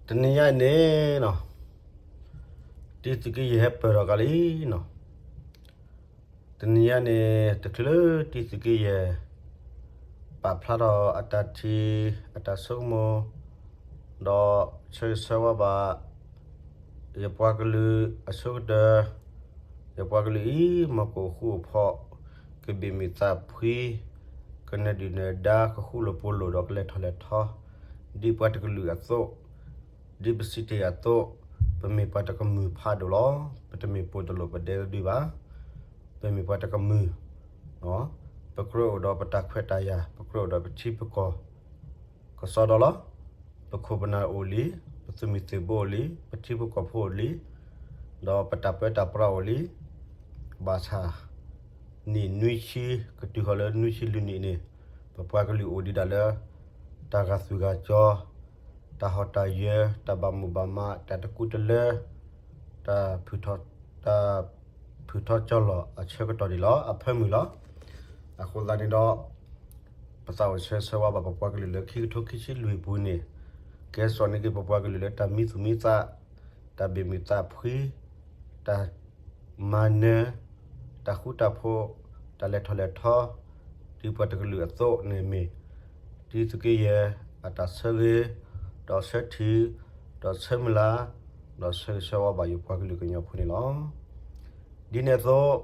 တနံၤညါအံၤန့ၣ်နီၤ, တံသုးက့ယဲၢ်ဟဲပၢၢ်ထီၣ်က့ၤလံနီၤ. တနံၤညါန့ၣ် တချုးလၢတံသုးက့ယဲၢ် ပာ်ဖျါထီၣ်အတၢ်ထံၣ် အတၢ်ဆိကမိၣ် ဒီးဆၢဂ့ၤဆၢဝါဘၣ် ယပှၤကလုာ်အဆိကတၢၢ်, ယပှၤကလုာ်အံၤ မ်ကအိၣ်ဃူအိၣ်ဖိး, ကဘ့ၣ်မုာ်သးဖှံ, ကနၢၤဒုၣ်နၢၤဒါ, ကဃူလိာ်ဖိးလိာ်ဒီးကလဲၤထီၣ်လဲၤထီ, ဒ်ပှၤတကလုာ်အသိး, ဒ်ပစံးတ့ၢ်အသိး, ပမ့ၢ်ပှၤတကမုာ်ဖးဒိၣ်လီၤ. ပတမ့ၢ်ပိာ်တလိာ်ပဒဲတဒုဘၣ်. ပမ့ၢ်ပှၤတကမုာ်, ပကြၢးအိၣ်ဒီးပတၢ်ခွဲးတၢ်ယာ်, ပကြၢးအိၣ်ဒီးပထံပကီၢ် ကစီဒီလီၤ. ပခိၣ်ပနၢ်အိၣ်လံ, ပသုးမုၢ်သံၣ်ဘိအိၣ်လံ, ပထံဖိကီၢ်ဖိအိၣ်လံ, ဒီးပတၢ်ပၢတၢ်ပြးအိၣ်လံ. ဘၣ်ဆၣ် နံၣ်နွံဆံ ကတုၤဃီၤလၢနွံဆံလွံၢ်နံၣ်န့ၣ်, ပပှၤကလုာ်အိၣ်ဒံးဒၣ်လၢ တၢ်ဂာ်သူၣ်ဂာ်ကၠီ, တၢ်ဟီၣ်တၢ်ယၢၤ, တၢ်ဘၣ်မူဘၣ်မး, တၢ်တကူတလၢ, တၢ် တၢ်ဖုထီၣ်ကၠီလီၤအဆၢကတီၢ်ဒံးလီၤ, အဖၢမုၢ်လီၤ. အဃိသတးန့ၣ်ဒီး ပသးအိၣ်ဆၢဂ့ၤဆၢဝါဘၣ်ပပှၤကလုာ်လၢခံကထိခံဆံလွံၢ်ပူၤန့ၣ်, ကဲစိာ်န့ၢ်က့ၤပပှၤကလုာ်လၢတၢ်မံသူၣ်မံသး, တၢ်ဘ့ၣ်မုာ်သးဖှံ, တၢ်မၤနၢၤ, တၢ်ဃူတၢ်ဖိး, တၢ်လဲၤထီၣ်လဲၤထီ, ဒ်ပှၤတကလုာ်အသိးန့ၣ်မ့ၢ် တံသုးက့ယဲၢ်အတၢ်ဆၢဂ့ၤ, ဒီးဆၢထံၣ်, ဒီးဆၢမုၢ်လၢ်, ဒီးဆၢဂ့ၤဆၢဝါဘၣ်ယပှၤကလုာ်ကညီဖိန့ၣ်လီၤ. ဒ်န့ၣ်အသိး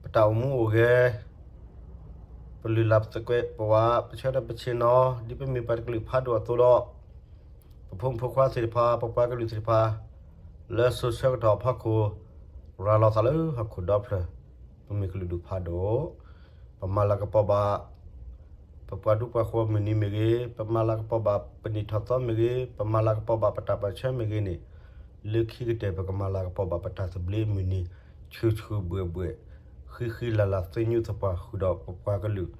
ပတၢ်အိၣ်မူအိၣ်ဂဲၤ, ပလုၢ်လၢ်ပသကွဲးပဝး ပဆၢထၢၣ်ပဆ့ၣ်နီၤ, ဒ်ပမ့ၢ်ပှၤတကလုာ်ဖးဒိၣ်အသိးဒီး, ပဖိမုၣ်ဖိခွါသ့ၣ်တဖၣ် ပပှၤကလုာ်သ့ၣ်တဖၣ် လၢစိၤဆၢကတီၢ်အဖီခိၣ် ရၤလီၤသးလၢဟီၣ်ခိၣ်ဒီဖျၢၣ်, ပမ့ၢ်ကလုာ်ဒူၣ်ဖးဒိၣ်, ပမၤလၤကပီၤဘၣ် ပပှၤဒူပှၤယိၤမုၢ်နံၤမ့ၢ်ဂ့ၤ, ပမၤလၤကပီၤဘၣ်ပနံၣ်ထီၣ်သီမ့ၢ်ဂ့ၤ, ပမၤလၤကပီၤဘၣ်ပတၢ်ပၢၢ်ဆၢမ့ၢ်ဂ့ၤန့ၣ်, လၢခံကတၢၢ်ပကမၤလၤကပီၤဘၣ်ပတၢ်သဘျ့မုၢ်နံၤ ဆူၣ်ဆူၣ်ဘှဲၣ်ဘှဲၣ်, ဃံဃံလၤလၤသ့ညူသပှၢ်ဃုာ်ဒီးပပှၤကလုာ်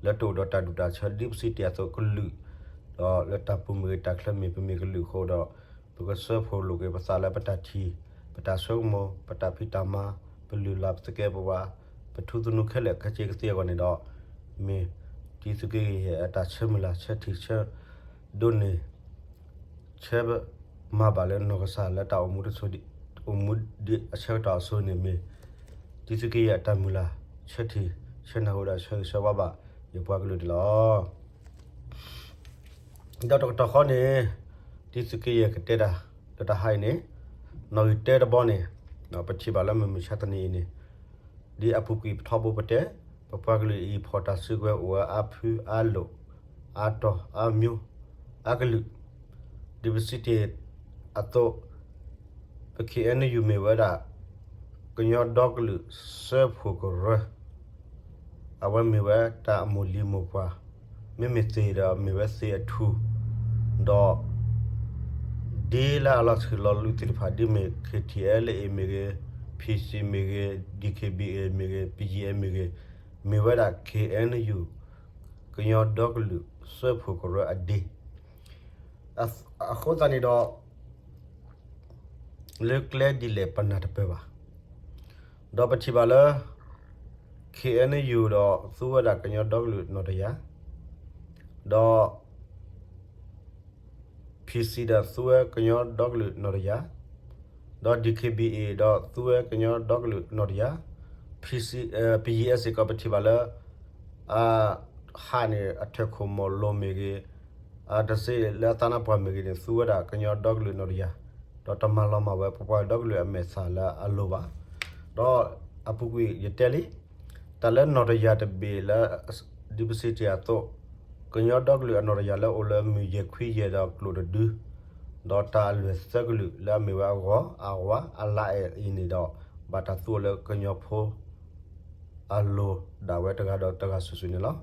လၢတအိၣ်ဒီးတၢ်ဒူၣ်တၢ်ဆၢဒ်ပစံးတ့ၢ်အသိးကလုာ်, ဒီးလၢတၢ်ပူၤမ့ၢ်ဂ့ၤတၢ်ချၢမ့ၢ်ပမ့ၢ်ကလုာ်အဃိဒီး, ပကစၢဖှိၣ်လိာ်က့ၤပသးလၢပတၢ်ထံၣ်, ပတၢ်ဆိကမိၣ်, ပတၢ်ဖံးတၢ်မၤ, ပလုၢ်လၢ်ပသကဲပဝး, ပထူသနူခဲလၢာ်ခဲဆ့ကသ့အဂီၢ်န့ၣ်ဒီး, မ့ၢ်တံသုးက့ယဲၢ်အတၢ်ဆၢမုၢ်လၢ်ဆၢထံၣ်ဆၢဒိးန့ၢ် ဆၢမၤဘၣ်လၢနီၢ်ကစၢ်လၢတၢ်အိၣ်မူတစိၤ, အိၣ်မူဒ်အဆၢကတီၢ်အစိၤန့ၣ်မ့ၢ် တံသုးက့ယဲၢ်အတၢ်မုၢ်လၢ်ဆၢထံၣ်ဆၢနၢ်ဟူဒီးဆၢဂ့ၤဆၢဝါဘၣ် ယပှၤကလုာ်ဒၣ်လီၤ. ဒီးတကတီၢ်ဃီန့ၣ် တံသုးက့ယဲၢ်ကတဲတၢ် လၢတဟါအံၤန့ၣ်, နီၣ်ဂံၢ်တၢတဘီန့ၣ်, ပထံၣ်ဘၣ်လၢမုၢ်မဆါတနံၤအံၤန့ၣ်, ဒ်အပူၤကွံာ်ပထီဘိပတဲ, ပပှၤကလုာ်အံၤဖီၣ်တၢ်စုကဝဲၤအိၣ်ဝဲအါဖုအါလိာ်, အါတီၤအါမျိုး, အါကလုာ်, ဒ်ပစံးတ့ၢ်အသိး, ပ ခ့ၣ်အဲၣ်ယူၣ် မ့ၢ်ဝဲဒၣ် ကညီဒီကလုာ်စၢဖှိၣ်ကရၢ အဝဲမ့ၢ်ဝဲတၢ်အမိၢ်လံၤမိၢ်ပှၢ်, မ့မ့ၢ်သ့ၣ်ဒီးမ့ၢ်ဝဲသ့ၣ်အထူၣ်, ဒီး ဒ်လၢအလီၤထူလီၤယိာ်သ့ၣ်တဖၣ် ဒ်မ့ၢ် ခ့ၣ်ထံၣ်အဲၣ်လၢအ့ၣ် မ့ၢ်ဂ့ၤ, ဖံစံမ့ၢ်ဂ့ၤ, ဒံၣ်ခ့ၣ်ဘံၣ်အ့ၣ် မ့ၢ်ဂ့ၤ, ပယံၣ်အဲၣ် မ့ၢ်ဂ့ၤ, မ့ၢ်ဝဲဒၣ် ခ့ၣ်အဲၣ်ယူၣ် ကညီဒီကလုာ်စၢဖှိၣ်ကရၢအဒ့ အဃိသတးန့ၣ်ဒီး လၢကျဲဒ်လဲၣ်ပနၢ်တပၢၢ်ဘၣ်. ဒီးပထံၣ်ဘၣ်လၢ ခ့ၣ်အဲၣ်ယူၣ် ဒီးသူဝဲဒၣ်ကညီဒီကလုာ်နီၢ်တယၢ်, ဒီး ဖံစံဒီးသူဝဲကညီဒီကလုာ်နီၢ်တယၢ်, ဒီး ဒံၣ်ခ့ၣ်ဘံၣ်အ့ၣ် ဒီးသူဝဲကညီဒီကလုာ်နီၢ်တယၢ်, ပယံၣ်အဲၣ်စ့ၢ်ကီးပထံၣ်ဘၣ်လၢ အဟးန့ၣ် အထၢၣ်ခိၣ်မီၢ်လိၤမ့ၢ်ဂ့ၤ, အတစ့လၢအသးနါပှၢ်မ့ၢ်ဂ့ၤန့ၣ် သူဝဲဒၣ်ကညီဒီကလုာ်နီၢ်တယၢ်, ဒီးတမၤလီၤမၢ်ဝဲပပှၤဒီကလုာ်အမဲာ်သၣ်လၢအလိၤဘၣ်. ဒီးအပူၤကွံာ်ယတဲလံ, တၢ်လၢနီၢ်တယၢ်တဘ့ၣ်လၢ ဒ်ပစံးတ့ၢ်အသိး, ကညီဒီကလုာ်အနီၢ်တယၢ်လၢအိၣ်လၢမုၢ်ယဲၢ်ခွံယဲၢ်ဒီးကျိာ်တဒု, ဒီးတၢ်အလွဲၢ်သၢကလုာ်လၢအမ့ၢ်ဝဲအဂီၤအဝါအလါအဲၣ်အံၤန့ၣ်ဒီး, ဘၣ်တၢ်သူအီၤလၢကညီဖိ အလိၤဒၣ်ဝဲတဂၤဒီးတဂၤစုာ်စုာ်န့ၣ်လီၤ.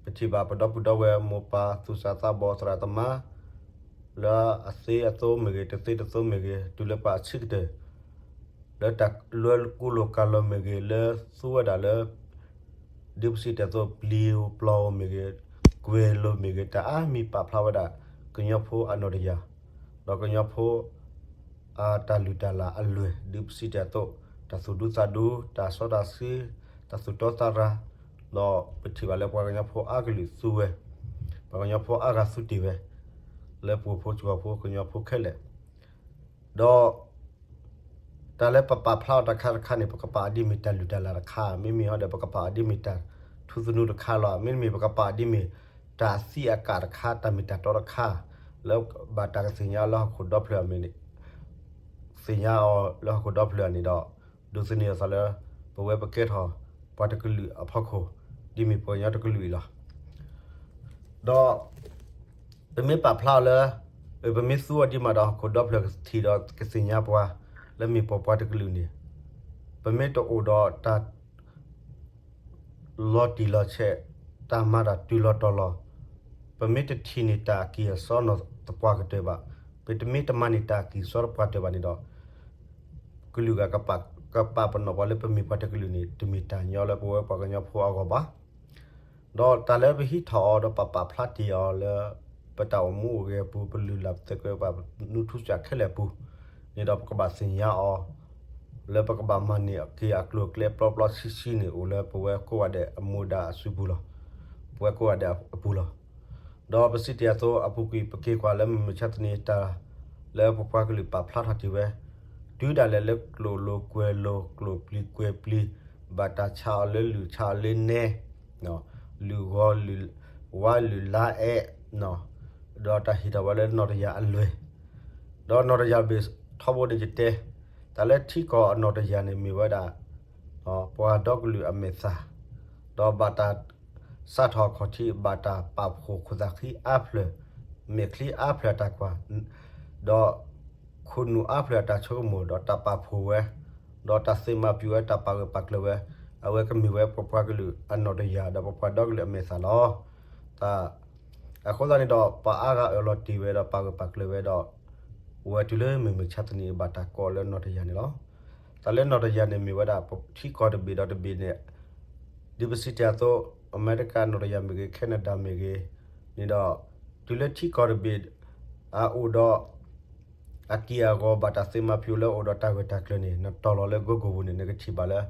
ပထံၣ်ဘၣ်ပဒီပုၢ်ဒီဝဲၢ်မိၢ်ပၢ်သူၣ်စၢ်သးဘီၣ်သရၣ်သမါ လၢအသ့အသိမ့ၢ်ဂ့ၤ တသ့တသိမ့ၢ်ဂ့ၤ တုၤလၢပှၤအဆံးကတၢၢ် လၢတၢ်လၢကူလိာ်ကၤလီၤမ့ၢ်ဂ့ၤ လၢသူဝဲဒၣ်လၢ ဒ်ပစံးတ့ၢ်အသိး ပျံၤလိာ်ပျီလိာ်မ့ၢ်ဂ့ၤ ကွဲၤလိာ်မ့ၢ်ဂ့ၤ တၢ်အါမံၤပာ်ဖျါဝဲဒၣ် ကညီဖိအနီၢ်တယၢ် ဒီးကညီဖိ အတၢ်လုၢ်တၢ်လၢ်အလွဲၢ် ဒ်ပစံးတ့ၢ်အသိး တၢ်သူၣ်ဒူသးဒူ တၢ်စီတၢ်ဆှံ တၢ်သူၣ်တီသးရၤ ဒီးပထံၣ်ဘၣ်လၢပှၤကညီဖိအါကလုာ်သူဝဲ ပှၤကညီဖိအါဂၤသူတ့ၢ်ဝဲ လၢပှိၤဖိစှီၤဖိကညီဖိခဲလၢာ်, ဒီး တၢ်လၢပပာ်ဖျါအီၤတခါတခါန့ၣ် ပကပာ်အီၤဒ်မ့ၢ်တၢ်လုၢ်တၢ်လၢ်တခါ, မ့မ့ၢ်ဟီဒီး ပကပာ်အီၤဒ်မ့ၢ်တၢ်ထူသနူတခါလီၤ. မ့တမ့ၢ်ပကပာ်အီၤဒ်မ့ၢ်တၢ်အသံးအကာ်တခါ, တၢ်မ့ၢ်တၢ်တီတခါ လၢဘၣ်တၢ်ကသ့ၣ်ညါလၢဟီၣ်ခိၣ်ဒီဖျၢၣ်အမ့ၢ် သ့ၣ်ညါအီၤလၢဟီၣ်ခိၣ်ဒီဖျၢၣ်န့ၣ်ဒီး ဒိးသန့ၤအသးလၢ ပဝဲပကဲထီၣ်ပှၤတကလုာ်အဖီခိၣ် ဒ်မ့ၢ်ပှၤကညီတကလုာ်အံၤလီၤ. ဒီး ပမ့ၢ်ပာ်ဖျါအီၤလၢ ပမ့ၢ်သူအီၤဒ်မးဒီး ဟီၣ်ခိၣ်ဒီဖျၢၣ်ကထံၣ်ဒီးကသ့ၣ်ညါပှၤ လၢမ့ၢ်ပှၤပှၤတကလုာ်န့ၣ် ပမ့ၢ်တအိၣ်ဒီးတၢ် လီၤတံၢ်လီၤဆဲး, တၢ်မၤတၢ်တုၤလီၤတီၤလီၤ, ပမ့ၢ်တထံၣ်န့ၢ်တၢ်အကံၢ်အစီနီၢ်သပှၢ်ကတၢၢ်ဘၣ်, ပမ့ၢ်တမၤန့ၢ်တၢ်အကံၢ်အစီသပှၢ်ကတၢၢ်ဘၣ်န့ၣ်ဒီး ကလုာ်ဂၤ ကပာ်ပနီၣ်ပှၤလၢပမ့ၢ်ပှၤတကလုာ်န့ၣ် တမ့ၢ်တၢ်ညီလၢပဝဲပှၤကညီဖိအဂီၢ်ဘၣ်. ဒီးတၢ်လၢပဟံးထီၣ်အီၤဒီးပပာ်ဖျါတ့ၢ်အီၤလၢ ပတၢ်အိၣ်မူအိၣ်ဂဲၤအပူၤ ပလုၢ်လၢ်ပသဲးကွဲးပနူထူစၢ်ခဲလၢာ်အပူၤန့ၣ်ဒီး ပကဘၣ်သ့ၣ်ညါအီၤ လၢပကဘၣ်မၤန့ၢ်က့ၤအကျိၤအကျဲပျီပျီဆံးဆံးန့ၣ် အိၣ်လၢပဝဲကိးဂၤဒဲးအမူဒါအစုပူၤလီၤ. ပဝဲကိးဂၤဒဲးအပူၤလီၤ. ဒီးပစံးတ့ၢ်အသိးအပူၤကွံာ် ပက့ၤကွၢ်လၢမုၢ်မဆါတနံၤတၢ် လၢပပှၤကလုာ်ပာ်ဖျါထီၣ်တ့ၢ်ဝဲ, တုၤဒၣ်လဲာ်လၢကျိၣ်လိၤကွဲၤလိၤ ကျိၣ်ပျံၤကွဲၤပျံၤ, ဘၣ်တၢ်ဆါအီၤလၢလုၢ်ဆါအီၤလၢနဲ လုၢ်ဂီၤလုၢ်ဝါလုၢ်လါအဲၣ်, ဒီးတၢ်ဟ့ၣ်ထီၣ်ဝဲလၢနီၢ်တယၢ်အလွဲၢ်, ဒီးနီၢ်တယၢ်ဘ့ၣ်ထီဘိန့ၣ်ယတဲ, တၢ်လၢထံကီၢ်အနီၢ်တယၢ်န့ၣ်မ့ၢ်ဝဲဒၣ် ပှၤဒီကလုာ်အမဲာ်သၣ်, ဒီးဘၣ်တၢ် စးထီၣ်ခီၣ်ထံး ဘၣ်တၢ်ပာ်ဖှိၣ်ခိၣ်သၣ်ဃံအါဖျၢၣ်, မဲာ်ချံအါဖျၢၣ်အတၢ်ကွၢ်, ဒီး ခိၣ်နူာ်အါဖျၢၣ်အတၢ်ဆိကမိၣ် ဒီးတၢ်ပာ်ဖှိၣ်ဝဲ, ဒီးတၢ်သ့မၤပျူၤဝဲ တၢ်ပာ်ဂၢၢ်ပာ်ကျၢၤဝဲ, အဝဲကမ့ၢ်ဝဲပပှၤကလုာ်အနီၢ်တယၢ် ဒီးပပှၤဒီကလုာ်အမဲာ်သၣ်လီၤ. တၢ် အဃိသတးန့ၣ်ဒီး ပှၤအါဂၤအၢၣ်လီၤတ့ၢ်ဝဲဒီးပာ်ဂၢၢ်ပာ်ကျၢၤဝဲဒီး အိၣ်ဝဲတုၤလၢမုၢ်မဆါတနံၤအံၤ ဘၣ်တၢ်ကိးလၢနီၢ်တယၢ်န့ၣ်လီၤ. တၢ်လၢနီၢ်တယၢ်န့ၣ်မ့ၢ်ဝဲဒၣ် ထံကီၢ်တဘ့ၣ်ဒီးတဘ့ၣ်န့ၣ် ဒ်ပစံးတ့ၢ်အသိး အမဲရကၤနီၢ်တယၢ်မ့ၢ်ဂ့ၤ Canada မ့ၢ်ဂ့ၤန့ၣ်ဒီး တုၤလၢထံကီၢ်တဘ့ၣ် အအိၣ်ဒီး အက့ၢ်အဂီၤ ဘၣ်တၢ်သ့မၤပျူၤလၢအိၣ်ဒီးတၢ်ဂၢၢ်တၢ်ကျၢၤန့ၣ် နတီၢ်လီၤလၢ Google ပူၤန့ၣ် နကထံၣ်ဘၣ်လၢ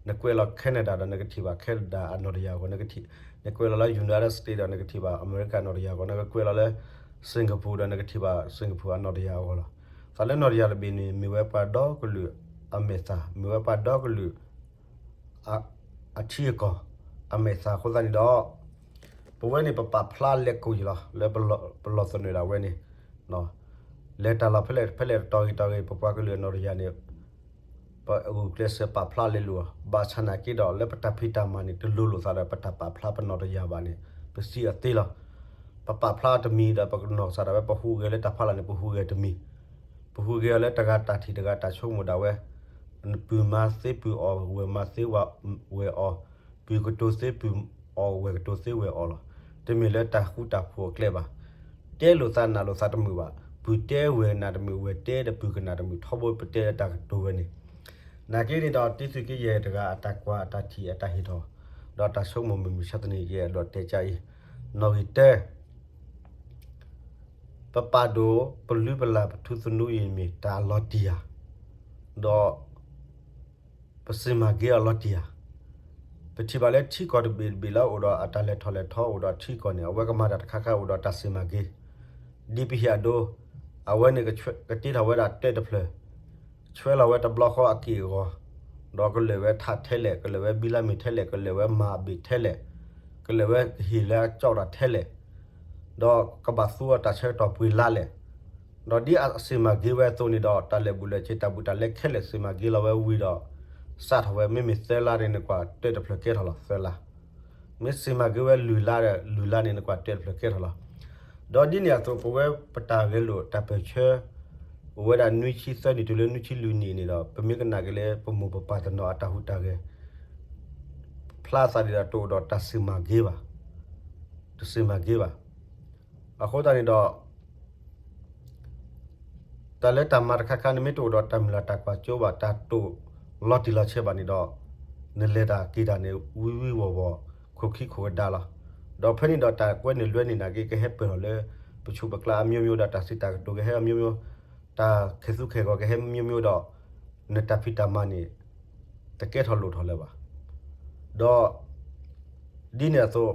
နကွဲးလီၤ Canada ဒီးနကထံၣ်ဘၣ် Canada အနီၢ်တယၢ်အဂီၤ, နကွဲးလီၤလၢ United States ဒီးနကထံၣ်ဘၣ် အမဲရကၤနီၢ်တယၢ်အဂီၤ, နကကွဲးလီၤလၢ Singapore ဒီးနကထံၣ်ဘၣ် Singapore အနီၢ်တယၢ်အဂီၤလီၤ. တၢ်လၢနီၢ်တယၢ်တဘ့ၣ်န့ၣ် မ့ၢ်ဝဲပှၤဒီကလုာ်အမဲာ်သၣ်, မ့ၢ်ဝဲပှၤဒီကလုာ် အထံအကီၢ် အမဲာ်သၣ်အဃိသတးန့ၣ်ဒီး ပဝဲန့ၣ်ပပာ်ဖျါလဲၤကိၣ်ယံၤလီၤ လၢပလီၢ်သနၢၣ်ဒၣ်ဝဲန့ၣ် လဲၤတၢ်လီၢ်ဖဲလဲၣ်ဖဲလဲၣ်တတီၤဂ့ၤတီၤဂ့ၤ ပပှၤကလုာ်အနီၢ်တယၢ်န့ၣ် ပဂုာ်ကျဲးစၢးပာ်ဖျါလဲၤလိာ်အီၤ ဘၣ်ဆၣ်နာ်က့ဒီး လၢပတၢ်ဖံးတၢ်မၤန့ၣ် တလိၤလိာ်သးဒီးပတၢ်ပာ်ဖျါပနီၢ်တယၢ်ဘၣ်န့ၣ် ပစံးအီၤသ့လီၤ. ပပာ်ဖျါတမံၤဒီးပကနီၢ်ကစၢ်ဒၣ်ဝဲ ပဟူးဂဲၤလၢတၢ်ဖီလာ်န့ၣ် ပဟူးဂဲၤတမံၤ, ပဟူးဂဲၤအီၤလၢတဂၤတၢ်ထံၣ်တဂၤတၢ်ဆိကမိၣ်ဒၣ်ဝဲ ပုၢ်မၤသ့ပုၢ်အီၣ် ဝဲၢ်မၤသ့ဝဲၢ်အီၣ်, ပုၢ်ကတိၤသ့ပုၢ်အီၣ် ဝဲၢ်ကတိၤသ့ဝဲၢ်အီၣ်လီၤ. တမ့ၢ်လၢတၢ်ဃူတၢ်ဖိးအကျဲဘၣ်. တဲလိာ်သးနာ်လိာ်သးတမုာ်ဘၣ်. ပုၢ်တဲဝဲၢ်နာ်တမုာ် ဝဲၢ်တဲဒီးပုၢ်ကနာ်တမုာ် ထီဘိပတဲလၢတၢ်ကတိၤဝဲန့ၣ် နာ်က့န့ၣ်ဒီး တံၤသုးက့ယဲၢ်တဂၤအတၢ်ကွၢ်အတၢ်ထံၣ်အတၢ်ဟ့ၣ်ထီၣ် ဒီးတၢ်ဆိကမိၣ်မုၢ်မဆါတနံၤယအဲၣ်ဒိးတဲကါအံၤ နီၣ်ဂံၢ်တၢ ပပာ်ဒိၣ် ပလုၢ်ပလၢ် ပထူသနူအံၤမ့ၢ်တၢ်အလီၤတံၢ်ဧါ, ဒီး ပစံးမၤဂ့ၤအီၤလီၤတံၢ်ဧါ. ပထံၣ်ဘၣ်လၢထံကီၢ်တဘ့ၣ်တဘ့ၣ်လၢအအိၣ်ဒီးအတၢ်လဲၤထီၣ်လဲၤထီအိၣ်ဒီးထံကီၢ်န့ၣ် အဝဲကမၤတၢ်တခါခါအိၣ်ဒီးတၢ်စံးမၤဂ့ၤ, ဒ်ပဟ့ၣ်အဒိ အဝဲန့ၣ်ကတ့ထီၣ်ဝဲဒၣ်တဲတဖျၢၣ်, ဆွဲလီၤဝဲတဘျီဃီအက့ၢ်အဂီၤ, ဒီးကလဲၤဝဲထးထဲလဲၣ်, ကလဲၤဝဲဘံလါမ့ၢ်ထဲလဲၣ်, ကလဲၤဝဲမၤအဘ့ၣ်ထဲလဲၣ်, ကလဲၤဝဲဟ့ၣ်လၢအကၠီၣ်တၢ်ထဲလဲၣ်, ဒီးကဘၣ်သူအီၤတၢ်ဆၢကတီၢ်ပှ့ၤလါလဲၣ်, ဒီးဒ်အစံးမၤဂ့ၤဝဲအသိးန့ၣ်ဒီး တၢ်လဲၤဘူးလဲၤဆ့တၢ်ဘူးတၢ်လဲခဲလၢာ်စံးမၤဂ့ၤလီၤဝဲဝံၤဒီး စးထီၣ်ဝဲ မ့မ့ၢ်သၢလါန့ၣ် နကွၢ်တဲတဖျၢၣ်ကဲထီၣ်လီၤ သၢလါ, မ့ၢ်စံးမၤဂ့ၤဝဲလွံၢ်လါဒီး လွံၢ်လါန့ၣ် နကွၢ်တဲတဖျၢၣ်ကဲထီၣ်လီၤ. ဒီးဒ်န့ၣ်အသိး ပဝဲပတၢ်ဂဲၤလိာ်တၢ်ပၢၢ်ဆၢ အိၣ်ဝဲဒၣ်နွံဆံသၢနံၣ်တုၤလၢနွံဆံလွံၢ်နံၣ်န့ၣ်ဒီး ပမ့ၢ်ကနၣ်က့ၤလၢပမိၢ်ပပၢ်တနီၤအတၢ်ဟူးတၢ်ဂဲၤ ဖျါသးဒ်ဒီးတအိၣ်ဒီးတၢ်စံးမၤဂ့ၤဘၣ်, တစံးမၤဂ့ၤဘၣ်. အဃိသတးန့ၣ်ဒီး တၢ်လၢတၢ်မၤတခါခါန့ၣ် မ့ၢ်တအိၣ်ဒီးတၢ်မုၢ်လၢ်တၢ်ကွၢ်စိဘၣ် တၢ်တိာ်လီၤတံၢ်လီၤဆဲးဘၣ်န့ၣ်ဒီး နလဲၤတၢ်က့ၤတၢ်န့ၣ် ဝံဝံဝီၤဝီၤ ခိၣ်ခံခိၣ်ကဒါလီၤ. ဒီးဖဲန့ၣ်ဒီးတၢ်ကွဲနုာ်လွဲနုာ်နာ်က့ ကဟဲပၢၢ်ထီၣ်လၢ ပဆူးပကျါအမျိုးမျိုးဒီး တၢ်စံးတၢ်ကတိၤကဟဲအမျိုးမျိုး, တၢ်ခဲသူၣ်ခဲဂီၤကဟဲမျိုးမျိုးဒီး နတၢ်ဖံးတၢ်မၤန့ၣ် တကဲထီၣ်လိၣ်ထီၣ်လၢၤဘၣ်. ဒီး ဒ်န့ၣ်အသိး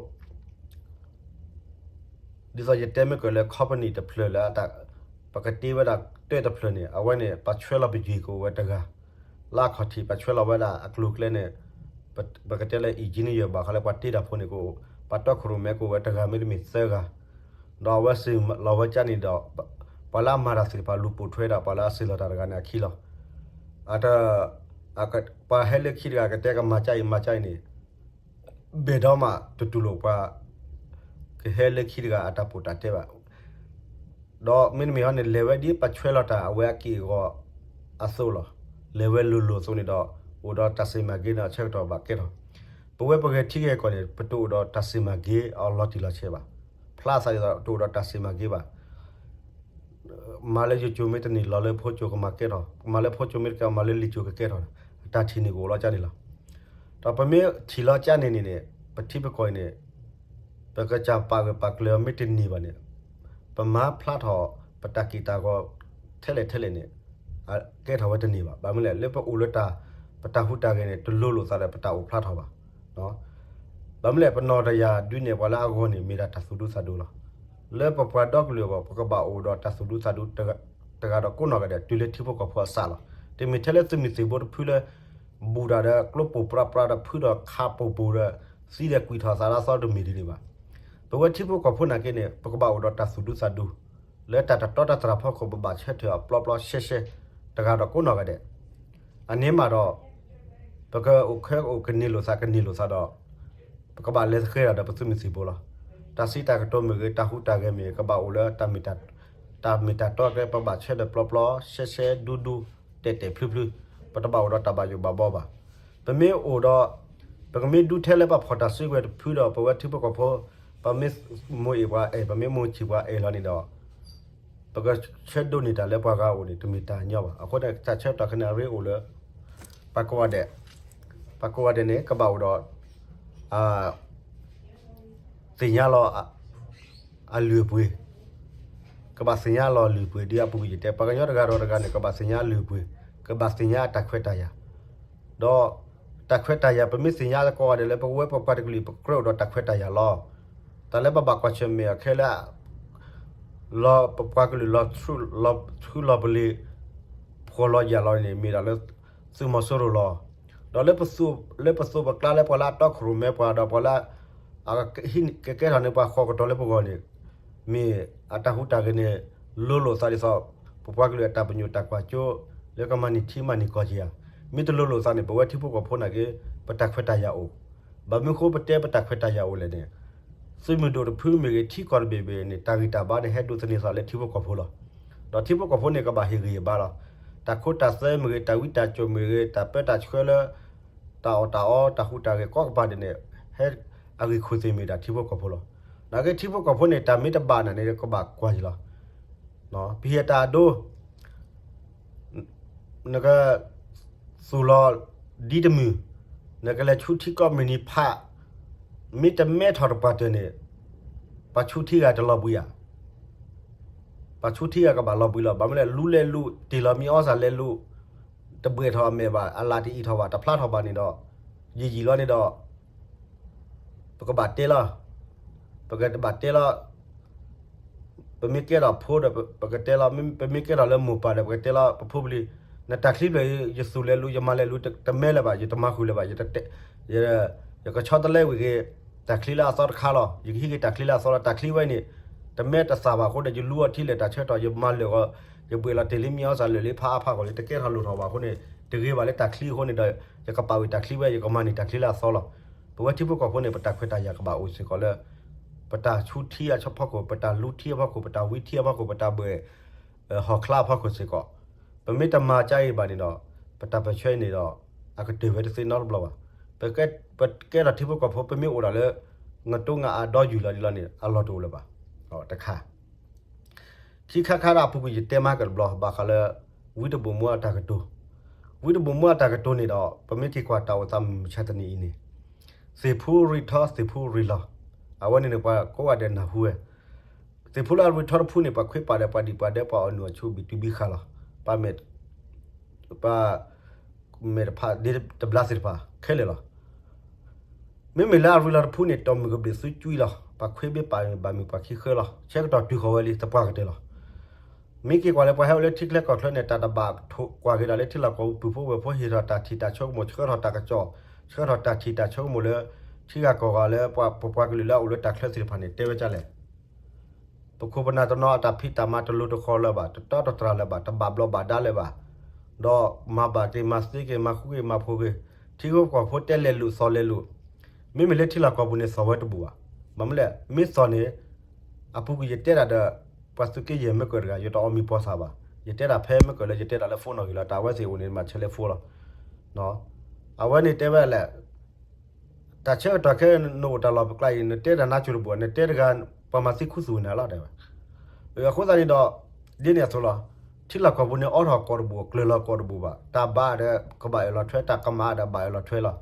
ဒ်သိးယတဲမ့ၢ်ကၢၤလၢ company တဖျၢၣ်လၢ ပကတ့ဝဲဒၣ်တၢၢ်တဖျၢၣ်န့ၣ် အဝဲန့ၣ် ပှၤဆွဲလီၤပယီၤကအိၣ်ဝဲတဂၤ, လၢအခီၣ်ထံး ပှၤဆွဲလီၤဝဲဒၣ်အကျိၤအကျဲန့ၣ် ပကတဲလၢ engineer ဘၣ်ဃးလၢပှၤတ့တၢ်ဖိန့ၣ်ကအိၣ်, ပှၤတီခိၣ်ရိၣ်မဲကအိၣ်ဝဲတဂၤမ့တမ့ၢ်သၢဂၤ, ဒီးအဝဲစံၣ်လီၤဝဲကၠၢ်န့ၣ်ဒီး ပှၤလၢအမၤတၢ်သ့ၣ်တဖၣ်လူၤပိာ်ထွဲဒီး ပှၤလၢအစံၣ်လီၤတၢ်တဂၤန့ၣ်အခံလီၤ. အတ ပှၤဟဲလၢခံတဂၤကတဲကမၤကၠၢ်အံၤမၤကၠၢ်အံၤန့ၣ် ဘၣ်ဒီးမးတတူၢ်လိာ်ပှၤ ကဟဲလၢခံတဂၤအတၢ်ပိာ်တၢ်တဲဘၣ်. ဒီးမ့တမ့ၢ်ဟီန့ၣ် လဲၤဝဲဒ်ပှၤဆွဲလီၤတၢ်အဝဲအက့ၢ်အဂီၤအသိးလီၤ. လဲၤဝဲလိၤလိၤအသိးန့ၣ်ဒီး အိၣ်ဒီးတၢ်စံၣ်မၤဂ့ၤန့ၣ် အဆၢကတီၢ်ဘၣ်ကဲထီၣ်, ပဝဲပဂဲၤထံဂဲၤကီၢ်န့ၣ် ပတအိၣ်ဒီးတၢ်စံၣ်မၤဂ့ၤအီၤလီၤတံၢ်လီၤဆဲးဘၣ်. ဖျါသးဒ်သိး တအိၣ်ဒီးတၢ်စံၣ်မၤဂ့ၤဘၣ်. မၤလၢယိၤကၠိမ့ၢ်တန့ၢ် လီၤလၢဖိကၠိကမၤကဲထီၣ်, မၤလၢဖိကၠိမ့ၢ်တကဲ မၤလၢလံာ်ကၠိကကဲထီၣ်, အတၢ်ထံၣ်န့ၣ်ကအိၣ်လီၤကၠၢ်န့ၣ်လီၤ. ဒီးပမ့ၢ်ထံၣ်လီၤကၠၢ်န့ၣ်န့ၣ်န့ၣ် ပထံပကီၢ်အံၤန့ၣ် ပကစၢ်ပာ်ဂၢၢ်ပာ်ကျၢၤအီၤမ့ၢ်တန့ၢ်ဘၣ်န့ၣ် ပမၤဖျါထီၣ် ပတၢ်က့ၢ်တၢ်ဂီၤထဲလဲၣ်ထဲလဲၣ်န့ၣ် ကဲထီၣ်ဝဲတန့ၢ်ဘၣ်. ဘၣ်မနုၤလဲၣ် လၢပအိၣ်လၢတၢ် ပတၢ်ဟူးတၢ်ဂဲၤန့ၣ် တလိၤလိာ်သးဒီးပတၢ်အိၣ်ဖျါထီၣ်ဘၣ်. ဘၣ်မနုၤလဲၣ် ပနီၢ်တယၢ်ဒုးနဲၣ်ပှၤလၢအဂီၢ်န့ၣ် မ့ၢ်ဒၣ်တၢ်သူၣ်ဒူသးဒူလီၤ. လၢပပှၤဒီကလုာ်အဂီၢ် ပကဘၣ်အိၣ်ဒီးတၢ်သူၣ်ဒူသးဒူ တဂၤဒီးကိးနီၢ်ဂၤဒဲး တုၤလၢထံဖိကီၢ်ဖိအစးလီၤ. တမ့ၢ်ထဲလၢသုးမုၢ်သံၣ်ဘိတဖုလၢ ဘူးတၢ်ဒီးကျိပိၢ်ပြးပြးဒီးဖုဒီးခးပိၢ်ပူၤဒီး သံဒီးကွံာ်ထီၣ်သးလၢအသီတမ့ၢ်ဒ်န့ၣ်ဘၣ်. ပဝဲထံဖိကီၢ်ဖိနာ်က့န့ၣ် ပကဘၣ်အိၣ်ဒီးတၢ်သူၣ်ဒူသးဒူ လၢတၢ်တတီတၢ်တြၢ်ဖီခိၣ် ပဘၣ်ဆၢထၢၣ်အီၤပျီပျီရှဲရှဲ တဂၤဒီးကိးနီၢ်ဂၤဒဲး အန့ၣ်မးဒီး ပကအိၣ်ခဲအိၣ်ကန့ၢ်လိာ်သးကန့ၢ်လိာ်သးဒီး ပကဘၣ်လဲၤသဃဲၤဒီးပသုးမုၢ်သံၣ်ဘိလီၤ. တၢ်စံးတၢ်ကတိၤမ့ၢ်ဂ့ၤ တၢ်ဟူးတၢ်ဂဲၤမ့ၢ်ဂ့ၤ ကဘၣ်အိၣ်လၢ တၢ်မ့ၢ်တၢ်တီကဲ ပဘၣ်ဆၢထၢၣ်ပျီပျီရှဲရှဲဒူဒူ တဲာ်တဲာ်ဖျုဖျု ပတဘၣ်အိၣ်ဒီးတၢ်ဘၣ်ယိၣ်ဘၣ်ဘီဘၣ်. ပမ့ၢ်အိၣ်ဒီး ပကမ့ၢ်ဒူထဲလၢပှၤဖီၣ်တၢ်စုကဝဲၤတဖုဒီး ပဝဲထံဖိကီၢ်ဖိ ပမ့ၢ်မိၢ်အ့ၣ်ပှၤအဲၣ် ပမ့ၢ်မိၢ်ဆံၣ်ပှၤအဲၣ်လီၤန့ၣ်ဒီး ပကဆၢဒိးန့ၢ်တၢ်လၢပှၤဂၤအအိၣ်န့ၣ် တမ့ၢ်တၢ်ညီဘၣ်. အဃိန့ၣ် တၢ်ဆၢကတီၢ်ခဲန့ၣ် အရ့အိၣ်လၢ ပှၤကိးဂၤဒဲး, ပှၤကိးဂၤဒဲးန့ၣ် ကဘၣ်အိၣ်ဒီး သ့ၣ်ညါလီၤအလုၢ်အပှ့ၤ, ကဘၣ်သ့ၣ်ညါလီၤအလုၢ်အပှ့ၤ ဒ်အပူၤကွံာ်ယတဲ ပှၤကညီတဂၤဒီးတဂၤန့ၣ် ကဘၣ်သ့ၣ်ညါအလုၢ်အပှ့ၤ, ကဘၣ်သ့ၣ်ညါအတၢ်ခွဲးတၢ်ယာ်, ဒီးတၢ်ခွဲးတၢ်ယာ် ပမ့ၢ်သ့ၣ်ညါကိးဂၤဒဲးလၢ ပဝဲပပှၤတကလုာ် ပကြၢးအိၣ်ဒီးတၢ်ခွဲးတၢ်ယာ်လီၤ. တၢ်လၢပဘၣ်ကွၢ်ဆၢၣ်မဲာ်အီၤခဲလၢာ် လီၤပပှၤကလုာ်လီၤထူလီၤပလ့ၤ ဖှီၣ်လီၤယာ်လီၤန့ၣ် မ့ၢ်ဒၣ်လၢ သုးမီၤစိရိၤလီၤ. ဒီးလၢပသိး လၢပသိးပကျါလၢပှၤလၢအတီခိၣ်ရိၣ်မဲပှၤဒီးပှၤလၢ အဟံးကကဲထီၣ်န့ၢ်ပှၤဃီကတီၤလၢပဂီၢ်န့ၣ် မ့ၢ်အတၢ်ဟူးတၢ်ဂဲၤန့ၣ် လိၤလိာ်သးဒ်သိး ပပှၤကလုာ်အတၢ်ပညိၣ်တၢ်ကွၢ်စိ လၢကမၤန့ၢ်ထံမၤန့ၢ်ကီၢ်က့ၤဧါ. မ့ၢ်တလိၤလိာ်သးန့ၣ် ပဝဲထံဖိကီၢ်ဖိနာ်က့ ပတၢ်ခွဲးတၢ်ယာ်အိၣ်. ဘၣ်မနုၤဃိပတဲပတၢ်ခွဲးတၢ်ယာ်အိၣ်လဲၣ်န့ၣ် သုးမုၢ်ဒိၣ်တဖုမ့ၢ်ဂ့ၤ ထံကီၢ်တဘ့ၣ်ဘ့ၣ်န့ၣ် တၢ်ဂံၢ်တၢ်ဘါန့ၣ် ဟဲဒိးသန့ၤသးလၢထံဖိကီၢ်ဖိလီၤ. ဒီးထံဖိကီၢ်ဖိန့ၣ် ကဘၣ်ဟ့ၣ်ဂံၢ်ဟ့ၣ်ဘါလီၤ. တၢ်ခိတၢ်သွဲမ့ၢ်ဂ့ၤ တၢ်ဝံတၢ်ကၠိၣ်မ့ၢ်ဂ့ၤ တၢ်ပၢတၢ်ဆှၢလၢ တၢ်အီၣ်တၢ်အီ တၢ်ဟူးတၢ်ဂဲၤကိးကပၤဒဲးန့ၣ် ဟဲအဂံၢ်ခိၣ်သ့ၣ်မ့ၢ်ဒၣ်ထံဖိကီၢ်ဖိလီၤ. နာ်က့ထံဖိကီၢ်ဖိန့ၣ် တၢ်မ့ၢ်တဘၣ်နၤန့ၣ် ကဘၣ်ကွၢ်ယံၤလီၤ. ပဟ့ၣ်တၢ်အဒိ နက သူၣ်လီၤဒ်တမုၢ်, နကလဲၤဆူထံကီၢ်မ့ၢ်နံၤဖး, မ့ၢ်တမဲထီၣ်တပှၢ်တၢၢ်န့ၣ် ပှၤဆူထံဂၤတလီၤဘှံးဧါ. ပှၤဆူထံဂၤကဘၣ်လီၤဘှံးလီၤ. ဘၣ်မနုၤလဲၣ် လူလဲၤလူ တ့ၢ်လီၤမံၤအီၣ်စၢ်လဲၤလူ တဘှဲးထီၣ်အမဲာ်ဘၣ်, အလၢ်တအံးထီၣ်ဘၣ်, တဖျါထီၣ်ဘၣ်န့ၣ်ဒီး ယံာ်ယံာ်လီၤန့ၣ်ဒီး ပကဘၣ်တဲလီၤ, ပကဘၣ်တဲလီၤ ပမ့ၢ်ကဲထီၣ်ဖိဒီး ပကတဲလီၤ, ပမ့ၢ်ကဲထီၣ်လၢမိၢ်ပၢ်ဒီး ပကတဲလီၤ ပဖိပလံၤ, နတၢ်ချံဖျၢၣ်အံၤ ယသူၣ်လဲၤလူ ယမၤလဲၤလူ တမဲလၢၤဘၣ်, ယတမၤဃုာ်လၢၤဘၣ်, ယ ယကဆီတလဲဝံၤက့ၤ တၢ်ချံလၢအသီတခါလီၤ. ယကဟံးက့ၤတၢ်ချံလၢအသီလီၤ. တၢ်ချံဝဲန့ၣ် တမဲတသၣ်ဘၣ်အဃိဒီး ယလူအီၤထံလဲၣ်တၢ်ဆၢကတီၢ် ယမၤလၢာ်ဂီၤ, ယဘှဲးလီၤတ့ၢ်လံမံၤအီၣ်စၢ်လၢာ်လံဖးအါဖးဂီၢ်လံ တကဲထီၣ်လိၣ်ထီၣ်ဘၣ်အဃိန့ၣ် တဂ့ၤဘၣ်လၢတၢ်ချံအဃိန့ၣ်ဒီး ယကပာ်ဝံၤတၢ်ချံဝဲ ယကမၤန့ၢ်တၢ်ချံလၢအသီလီၤ. ပဝဲထံဖိကီၢ်ဖိန့ၣ် ပတၢ်ခွဲးတၢ်ယာ်ကဘၣ်အိၣ်စ့ၢ်ကီးလၢ ပတၢ်ဆူထံအဖီခိၣ်, ပတၢ်လူထံအဖီခိၣ်, ပတၢ်ဝံထံအဖီခိၣ်, ပတၢ်ဘှဲး ဟီၣ်ချါအဖီခိၣ်စ့ၢ်ကီး, ပမ့ၢ်တမၤကါအံၤဘၣ်န့ၣ်ဒီး ပတၢ်ပၢၢ်ဆၢအံၤန့ၣ်ဒီး အကတၢၢ်ဝဲတသ့နီတဘျီဘၣ်. ပကဲထီၣ်ထံဖိကီၢ်ဖိ ပမ့ၢ်အိၣ်ဒၣ်လၢ ငတိငါအါဒီယုၢ်လီၤဒ်လီၤန့ၣ် အလီၢ်တအိၣ်လၢၤဘၣ်. တခါ ခံခါခါဒၣ်အပူၤကွံာ်ယတဲမၤကတဘျီ ဘၣ်ဃးလၢ ဝံတဘိၣ်မူအတၢ်ကတိၤ, ဝံတဘိၣ်မူအတၢ်ကတိၤန့ၣ်ဒီး ပမ့ၢ်ထံၣ်ကွၢ်တၢ်အိၣ်သးမုၢ်မဆါတနံၤအံၤန့ၣ် သ့ၣ်ဖူရံထီ သ့ၣ်ဖူရံလီၤ. အဝဲန့ၣ်န့ၣ် ပှၤကိးဂၤဒဲးနၢ်ဟူဝဲ သ့ၣ်ဖူလၢအရံထီတဖုန့ၣ် ပှၤခွ့ပာ်ဒီးပှၤဒံၣ်ပှၤဒဲး ပှၤအီၣ်နုၢ်အီၣ်ဆူၣ်ဘံၣ်တူၢ်ဘံၣ်ဃာ်လီၤ. ပှၤမဲာ် ပှၤမဲာ်တဖၣ်ဒ်တဘျါသ့ၣ်တဖၣ်ခဲလၢာ်လီၤ. မ့မ့ၢ်လၢအရံလီၤတဖုန့ၣ် တီၢ်မုၢ်ကဘျံးသုကွံလီၤ. ပှၤခွ့ဘ့ၣ်ပာ်ဘၣ်မ့ၢ်ပှၤခံဃၢလီၤ. ဆၢကတီၢ်တုၤဃီၤဝဲလံ သပှၢ်ကတၢၢ်လီၤ. မ့ၢ်က့ၤကွၢ်လၢပှၤဟဲအိၣ်လၢထံချၢကီၢ်ချၢန့ၣ် တၢ်တဘၣ်ထိးကွၢ်က့ၤဒၣ်လၢထံလီၢ်ကီၢ်ပူၤ ပုၢ်ဖိဝဲၢ်ဖိ ဟ့ၣ်ထီၣ်တၢ်ထံၣ်တၢ်ဆိကမိၣ် ဆှၢထီၣ်တၢ်ကစီၣ် ဆှၢထီၣ်တၢ်ထံၣ်တၢ်ဆိကမိၣ်လၢ ထံဂၤကီၢ်ဂၤလၢပပှၤကလုာ်လၢအအိၣ်လၢတၢ်ချၢသ့ၣ်တဖၣ်န့ၣ် တဲဝဲဒ်လဲၣ်. ပခိၣ်ပနၢ်တနီၤအတၢ်ဖံးတၢ်မၤတလိၤတဃီၤလၢၤဘၣ်, တတီတတြၢ်လၢၤဘၣ်, တဘၣ်ဘျီးဘၣ်ဒါလၢၤဘၣ်, ဒီးမၤဘၣ်က့ၤမၤသ့က့ၤ မၤဃူက့ၤမၤဖိးက့ၤ, ထံဖိကီၢ်ဖိတဲလဲၤလိာ်သီၣ်လဲၤလိာ်, မ့မ့ၢ်လၢထံလီၢ်ကီၢ်ပူၤန့ၣ်သီၣ်ဝဲတဘူၣ်ဘၣ်. ဘၣ်မနုၤလဲၣ် မ့ၢ်သီၣ်န့ၣ် အပူၤကွံာ်ယတဲဒၣ်ဒီး ပှၤသုးက့ယဲၢ်မ့ၢ်ကၢၢ်တဂၤ ယတအီၣ်မံၤပီသးဘၣ်, ယတဲဒၣ်ဖဲမ့ၢ်ကၢၢ်လၢယတဲဒၣ်လၢ phone နီၣ်ဂံၢ်လီၤ, တၢ်အဝဲသ့ၣ်အိၣ်န့ၣ် မၤဆဲးလၢ phone လီၤ. အဝဲန့ၣ်တဲဝဲဒ်လဲၣ် တၢ်ဆၢကတီၢ်ခဲအံၤ နအိၣ်တၢ်လီၢ်ပကျါအံၤ နတဲတၢ်နါစိၤတဘူၣ် နတဲတဂၤ ပှၤမၤသံခူသူၣ်နၤလီၤ တဲဝဲ. အဃိသတးန့ၣ်ဒီး ဒ်န့ၣ်အသိးလီၤ. ထံလီၢ်ကီၢ်ပူၤန့ၣ် အိးထီၣ်ကီၢ်တဘူၣ် ကျၢၤလီၤကီၢ်တဘူၣ်ဘၣ်, တၢ်ဘါဒီးကဘၣ်အၢၣ်လီၤထွဲ, တၢ်ကမၣ်ဒီးဘၣ်အၢၣ်လီၤထွဲလီၤ.